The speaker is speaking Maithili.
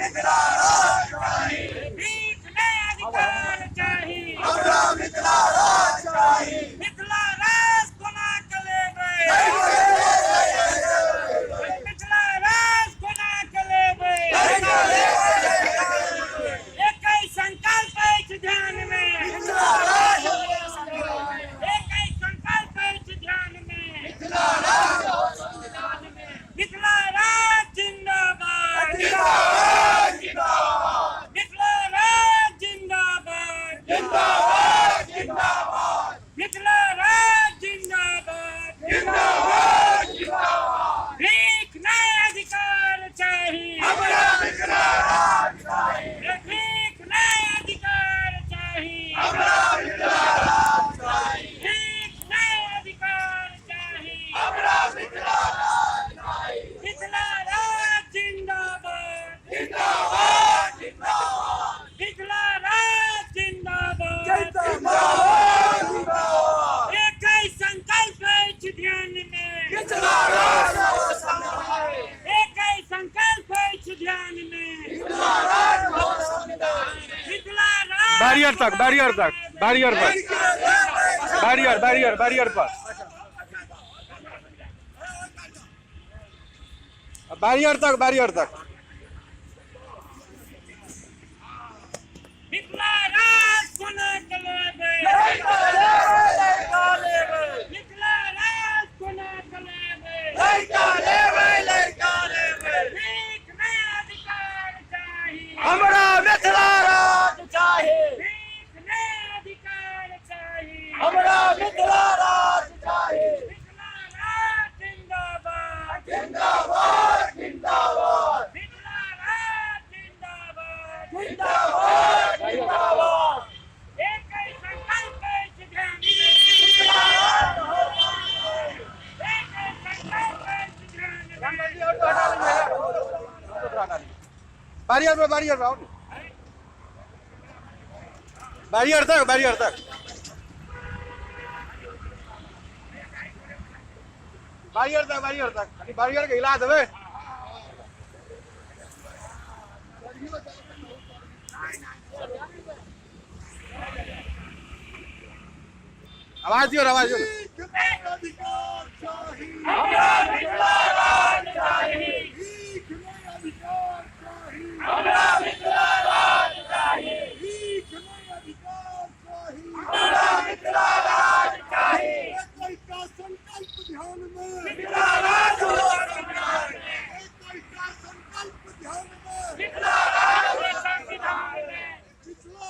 मिथिला राज चाही। भीख नहि अधिकार चाही। हमरा मिथिला राज चाही। मिथिला राज कोना के लेबै? मिथिला राज कोना के लेबै? एकै संकल्प अछि ध्यान मे। मिथिला राज। एकै संकल्प अछि ध्यान मे। मिथिला राज हो संविधान में। मिथिला राज जिंदाबाद। जिंदाबाद जिंदाबाद। मिथिला राज जिंदाबाद। जिंदाबाद जिंदाबाद। मिथिला राज जिंदाबाद। जिंदाबाद जिंदाबाद। भीख नहि अधिकार चाही। हमरा मिथिला राज चाही। भीख नहि अधिकार चाही। हमरा मिथिला राज चाही। भीख नहि अधिकार चाही। हमरा मिथिला राज चाही। मिथिला राज जिंदाबाद। जिंदाबाद जिंदाबाद। मिथिला राज जिंदाबाद। जिंदाबाद जिंदाबाद। एकै संकल्प अछि ध्यान मे। मिथिला राज हो संविधान में। एकै संकल्प अछि ध्यान मे। मिथिला राज हो संविधान में। मिथिला राज। बैरियर तक, बैरियर तक, बैरियर पर, बैरियर, बैरियर, बैरियर पर, बैरियर तक, बैरियर तक। मिथिला राज कोना के लेबै? लड़का लेबै, लड़का लेबै। मिथिला राज कोना के लेबै? लड़का लेबै, लड़का लेबै। भीख नहि अधिकार चाही। हमरा मिथिला राज चाही। भीख नहि अधिकार चाही। हमरा मिथिला राज चाही। मिथिला राज जिंदाबाद। जिंदाबाद जिंदाबाद। मिथिला राज जिंदाबाद। जिंदाबाद जिंदाबाद। एकै संकल्प अछि ध्यान मे। मिथिला राज हो संविधान में। एकै संकल्प अछि ध्यान मे। बैरियर पर, बैरियर पर आओ ने। बैरियर तक, बैरियर तक, बैरियर तक, बैरियर तक। कनी बैरियर के हिला देबै। आवाज दियौ, आवाज दियौ ने। हमरा मिथिला राज चाही।